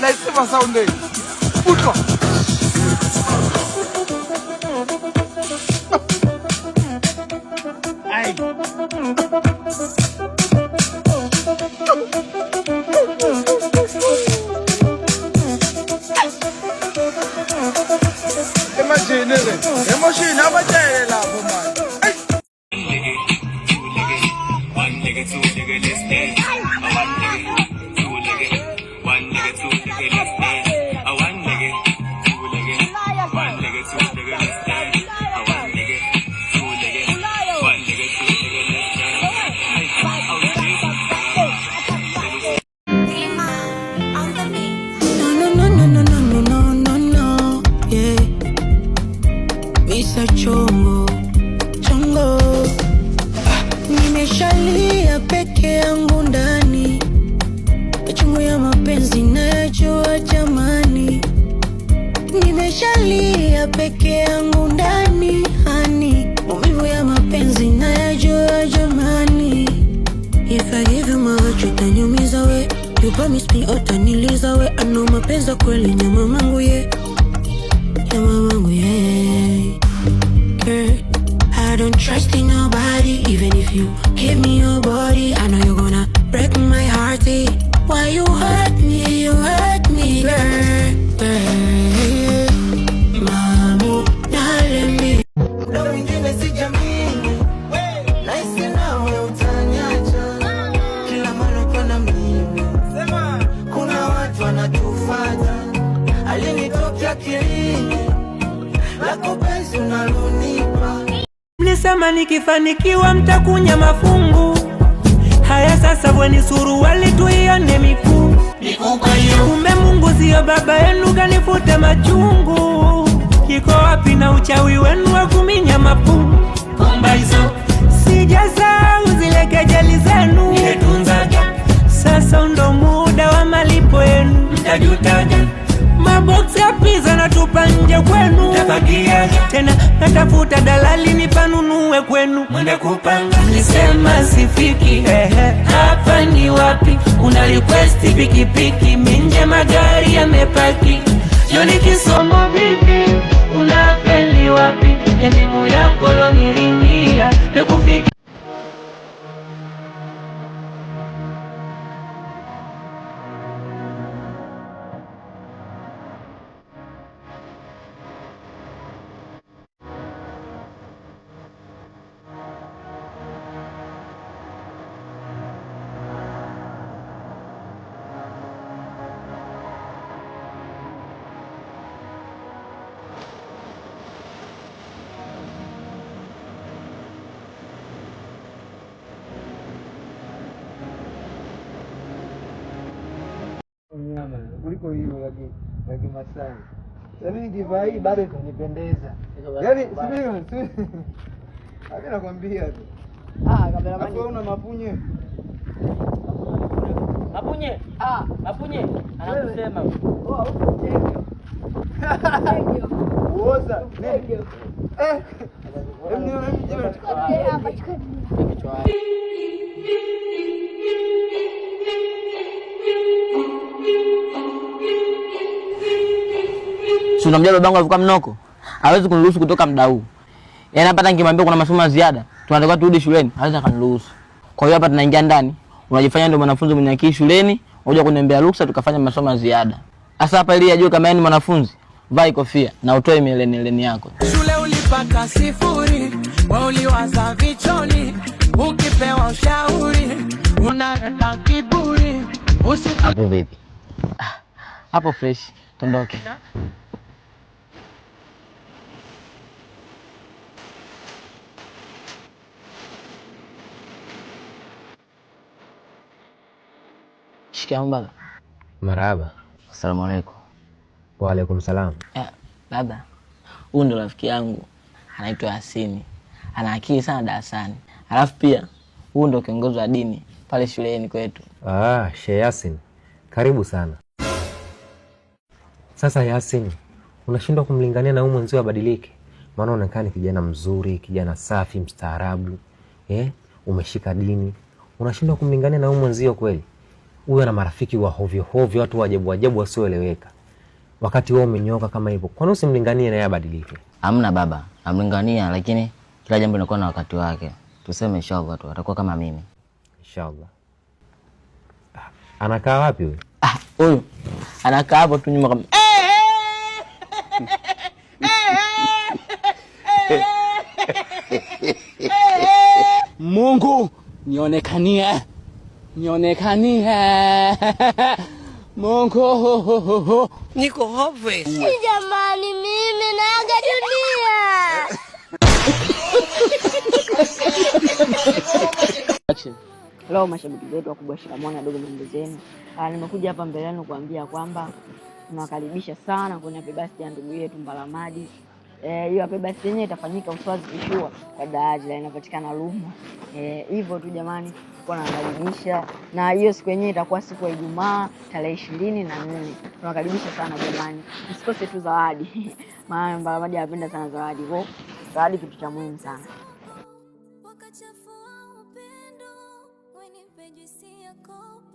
Naisiva sound hii. Utlwa. Ai. Imagine le. Emotion abatshele lapho manje. Ai. One nigga, two nigga, let's dance. A one nigga, two nigga, one nigga, two nigga, let's dance. A one nigga, two nigga, one nigga, two nigga, let's dance. A one nigga, two nigga, one nigga, two nigga, let's dance. Hey, oh shit. No, no, no, no, no, no, no, no, no, no, yeah. Misa chongo, chongo. Ah, nimeshalia peke yangu ndani, machungu ya mapenzi nayajua jamani. Nimeshalia peke yangu ndani, hani maumivu ya mapenzi nayajua jamani. If I give you my heart, utaniumiza we. You promise me utaniliza we. I know mapenzi kweli nyama mangu ye, nyama mangu ye. Girl, I don't trust in nobody, even if you give me your body. I know you're gonna break my heart. Eh. Why you hurt me, girl, girl. Mamu, nalemi. Muda mwingine sijamini, nahisi nawe utaniacha. Kila mara ukiwa na mimi, kuna watu wanatufata. Alinitokea akilini, lako penzi unalonipa. Mlisema nikifanikiwa mtakunya mafungu. Haya sasa vweni suruali tuione mikuu. Kumbe Mungu siyo baba yenu, kanifute machungu. Kiko wapi na uchawi wenu wa kuminya mapu? Pumba hizo sijasahau zile kejeli zenu, sasa ndo muda wa malipo yenu, mtajutaja. Maboksi ya pizza natupa nje kwenu, tena natafuta dalali nipanunue kwenu, mwende kupanga. Mlisema sifiki, ehe, hapa ni wapi? Una request pikipiki, minje magari yamepaki. Joni kisomo vipi, unafeli wapi? Elimu yako loniringia nikufiki. Mnyama kuliko hiyo la Kimasai. Yaani nikivaa hii bado itanipendeza. Yaani sivyo? Mimi nakwambia tu. Ah, cameraman. Hapo una mapunye. Mapunye. Ah, Mapunye. Anakusema. Oh, Uoza. Eh. Hebu nione hebu jiwe. Si unamjua babangu alikuwa mnoko, hawezi kuniruhusu kutoka muda huu. Yaani hapa hata nikimwambia kuna masomo ya ziada, tunatakiwa turudi shuleni, hawezi akaniruhusu. Kwa hiyo hapa tunaingia ndani, unajifanya ndio mwanafunzi mwenye akili shuleni, unakuja kuniambia ruksa tukafanya masomo ya ziada. Sasa hapa ili ajue kama yeye ni mwanafunzi, vaa kofia na utoe mieleni yako. Shule ulipata 0, wewe uliwaza vichoni, ukipewa ushauri unaleta kiburi. Usi Hapo vipi? Ah, hapo fresh, tondoke. Shikamoo baba. Marahaba. Asalamu alaykum. Wa alaikum salam. Baba, huyu ndo rafiki yangu anaitwa Yasini, ana akili sana darasani, alafu pia huyu ndo kiongozi wa dini pale shuleni kwetu. Ah, Sheikh Yasin, karibu sana. Sasa Yasin, unashindwa kumlingania na huyu mwenzio abadilike? Maana unaonekana ni kijana mzuri, kijana safi, mstaarabu, eh? Umeshika dini, unashindwa kumlingania na huyu mwenzio kweli? Huyu ana marafiki wa hovyo hovyo, watu wa ajabu ajabu wasioeleweka. Wakati wewe umenyoka kama hivyo, kwani usimlinganie naye abadilike? Hamna baba, namlingania lakini kila jambo linakuwa na wakati wake. Tuseme inshallah tu atakuwa kama mimi. Inshallah. Ah, anakaa wapi huyu? Ah, huyu anakaa hapo tu nyuma kama Mungu nionekanie, nionekanie Mungu. Niko hopeless. Jamani, mimi naaga dunia. Leo mashabiki zetu wakubwa, shikamoni, wadogo mambo zenu. Nimekuja hapa mbele yenu kuambia kwamba tunawakaribisha sana kwenye happy birthday ya ndugu yetu Mbalamadi. Hiyo happy birthday yenyewe itafanyika Uswazi Kishua kwa Daajla, inapatikana Lumwa. Hivyo tu jamani, kwa nawakaribisha, na hiyo siku yenyewe itakuwa siku ya Ijumaa tarehe 24. Tunawakaribisha sana jamani, msikose tu zawadi maana Mbalamadi anapenda sana zawadi, kwa zawadi kitu cha muhimu sana. Wakachafua upendo, wenipe juisi ya kopo.